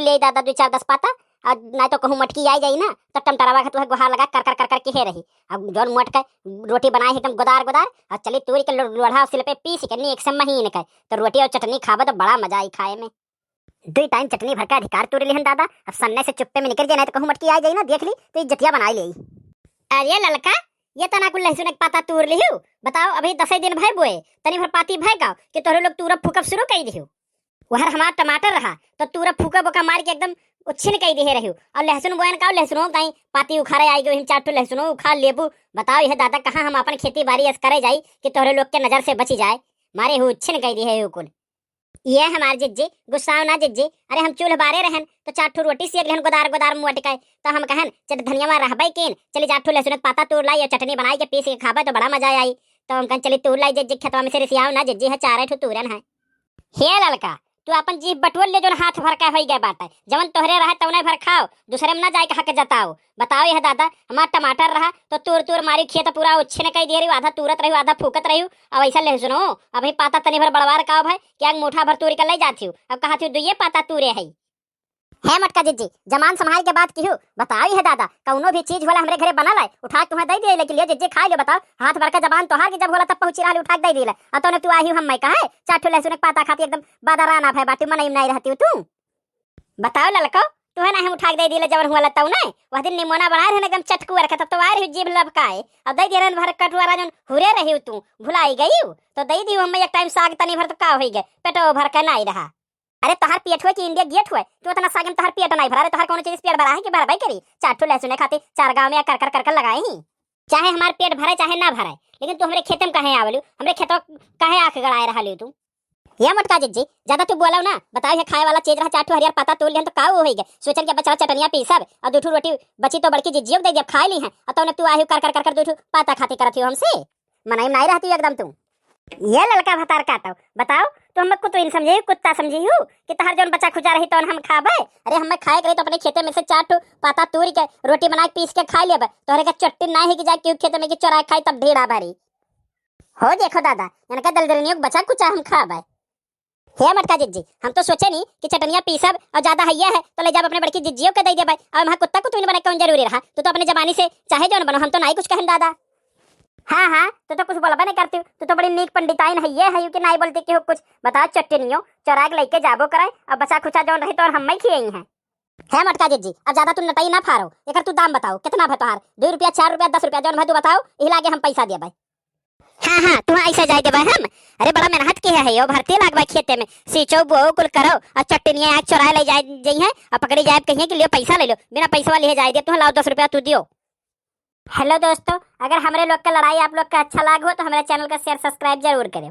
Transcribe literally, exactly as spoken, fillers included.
ले दादा दुइ चार दस पाता, अउर नाहीं तो कहूँ मोटकी आइ जाई ना, तो टमटरवा के तुहे गोहार लगा कर कर कर कर किहे रही। अब जौन मोटका रोटी बनाए है एकदम गोदार गोदार, अउर चली तूरि के लो-, लोढ़ा सिल पे पीस के नीक से महीन के, तो रोटी अउर चटनी खाबे तो बड़ा मजा आई खाए में। दुइ टाइम चटनी भर का अधिकार तूरि लिहन दादा, अब सन्ने से चुप्पे में निकरि जाए, नाहीं तो कहूँ मोटकी आइ जाई ना, देख ली तो इज्जतिया बनाइ लेई। अरे ललका, ये तना कुल लहसुन के पाता तूरि लिहू? बताओ, अभी दसे दिन भए बोए, तनी भर पाती भए गाओ कि तोहरे लोग तूरब फूकब शुरू कइ दिहू। वहर हमार टमाटर रहा, तो तूरब फूकब ओका मारि के एकदम उच्छिन कइ दिहे रहियो। अउर लहसुन बोएन का, लहसुनो ताई पाती उखारे आइ गयो, हिम चार ठो लहसुनो उखार लेबू। बताओ यह दादा, कहाँ हम आपन खेती बारी अस करे जाई कि तोहरे लोग के नजर से बची जाए। मारे हू उच्छिन कइ दिहे हू कुल। ये हमार जिज्जी, गुस्साओ ना जिज्जी। अरे हम चूल्ह बारे रहन, तो चार ठो रोटी सेक लेहन गोदार गोदार मोट के। तो हम कहन, "चट धनिया में रहबे केन, चली चार ठो लहसुन के पाता तूर लाई, या चटनी बनाई के पीस के खाबे तो बड़ा मजा आई।" तो हम कहन, "चली तूर लाई जिज्जी, खेतवा में से रिसियाओ ना जिज्जी, है चार ठो तूरन है।" हे ललका, तू आपन जीभ बटोर ले, जौन हाथ भर का होई गए बाटे। जवन तोहरे रहे, तवने भर खाओ, दूसरे में ना जाए के हक जताओ। बताओ यह दादा, हमार टमाटर रहा, तो तूर तूर मारी खेत पूरा उच्छिन कइ दिहे रहियो, आधा तूरत रहियो, आधा फूकत रहियो। अब ऐसा लहसुनो, अबही पाता तनी भर बड़वार का भए, कि आग मुठा भर तूरि के ले जात हियो, अब कहत हियो दुइये पाता तूरे है। हे मोटका जिज्जी, जबान संभाल के बात किहू। बताओ यह दादा, कउनो भी चीज होला हमरे घरे बनल है, उठा के तुहाँ दइ दिए, लेकिन लियो जिज्जी खाइ लियो। बताओ, हाथ भर का जबान तोहार के जब होला तब पहुँची रहली उठा के दइ दिले। अ तौने तू आही हम्मे कहे, चार ठो लहसुन के पाता खाती एकदम बादराना भए बाटी, मनई में नाहीं रहती तू। बताओ ललको, तुहे नाहीं हम उठा के दइ दिले जवन हुआ लताऊ नाहीं? वह दिन निमोना बनाए रहन एकदम चटकुअर के, तब तो आए रही जीभ लपकाए, अब दइ दिए रहन भर कटुआरा जौन हुरे रही तू, भुलाई गई। तो दइ दिहू हम्मे एक टाइम साग तनी भर तो का होई गए, पेटो भर के नाहीं रहा। अरे तोहार पेट हुए कि इंडिया गेट हुए, तू इतना साग में तोहार पेट नाहीं भरा? अरे तोहार कौनो चीज पेट भरा है कि भरबे करी? चार ठो लहसुन खाती चार गाँव में कर कर कर कर लगाए ही। चाहे हमार पेट भरे चाहे ना भरे, लेकिन तू हमरे खेते में काहे आवलू? हमरे खेतवा काहे आँख गड़ाए रहलू तू? ये मोटका जिज्जी, ज्यादा तू बोलाओ ना। बताओ, ये खाए वाला चीज रहा, चार ठो हरियर पाता तोड़ लिहन तो का हो होई गए? सोचन के बचवा चटनिया पीसब और दू ठो रोटी बची तो बड़की जिज्जियो के दे दिया, खाए ली हैं। और तौने तू आही कर कर कर कर दू ठो पाता खाती करत हियो हमसे। मनई में नाहीं रहती एकदम तू। ये ललका भतार काटो, बताओ, तू हमें कुतुइन समझे, कुत्ता समझे हो कि तहार जौन बचा खुचा रही तौन हम खाबे? अरे हमें खाए के रही तो अपने खेते में से चार ठो पाता तूरि के रोटी बना के पीस के खाए लेबे, तोहरे के चट्टी नाहीं है कि जाके केहू खेते में के चोरा के खाई तब ढेड़ा भरी। हो देखो दादा, इनका दलदलनियों के बचा कुचा हम खाबे। हे मोटका जिज्जी, हम तो सोचे नहीं कि चटनिया पीसब और ज्यादा हइये है तो ले जाब अपने बड़की जिज्जियों के दे देबे। और वहाँ कुत्ता कुतुइन बने कौन जरूरी रहा? तू तो अपने जबानी से चाहे जौन बनो, हम तो नाहीं कुछ कहन दादा। हाँ हाँ, तू तो कुछ बोलबे नहीं करती, तू तो बड़ी नीक पंडिताइन हइये है कि नाहीं बोलती केहू कुछ। बताओ चट्टनियो चोराक लेके जाबो करे और बचा खुचा जौन रही तौन हम्मे खियई हैं। हे मोटका जिज्जी, अब ज्यादा तू नटई ना फारो, एकर तू दाम बताओ, कितना भा तोहार? दो रुपया, चार रुपया, दस रुपया, जौन भा तू बताओ, इही लागे हम पैसा देबे। हाँ हाँ, तू ऐसे जाए देबे हम? अरे बड़ा मेहनत किहे है यो, भरती लागबे खेते में, सींचो बोओ कुल करो और चट्टनिया आके चोराए ले जाए जइहैं और पकड़ी जाए, कहिहैं कि लियो पैसा ले लो, बिना पैसवा लिए जाए दे, तू लाओ दस रुपया तू दियो। हेलो दोस्तों, अगर हमरे लोग का लड़ाई आप लोग का अच्छा लाग हो तो हमारे चैनल का शेयर सब्सक्राइब जरूर करें।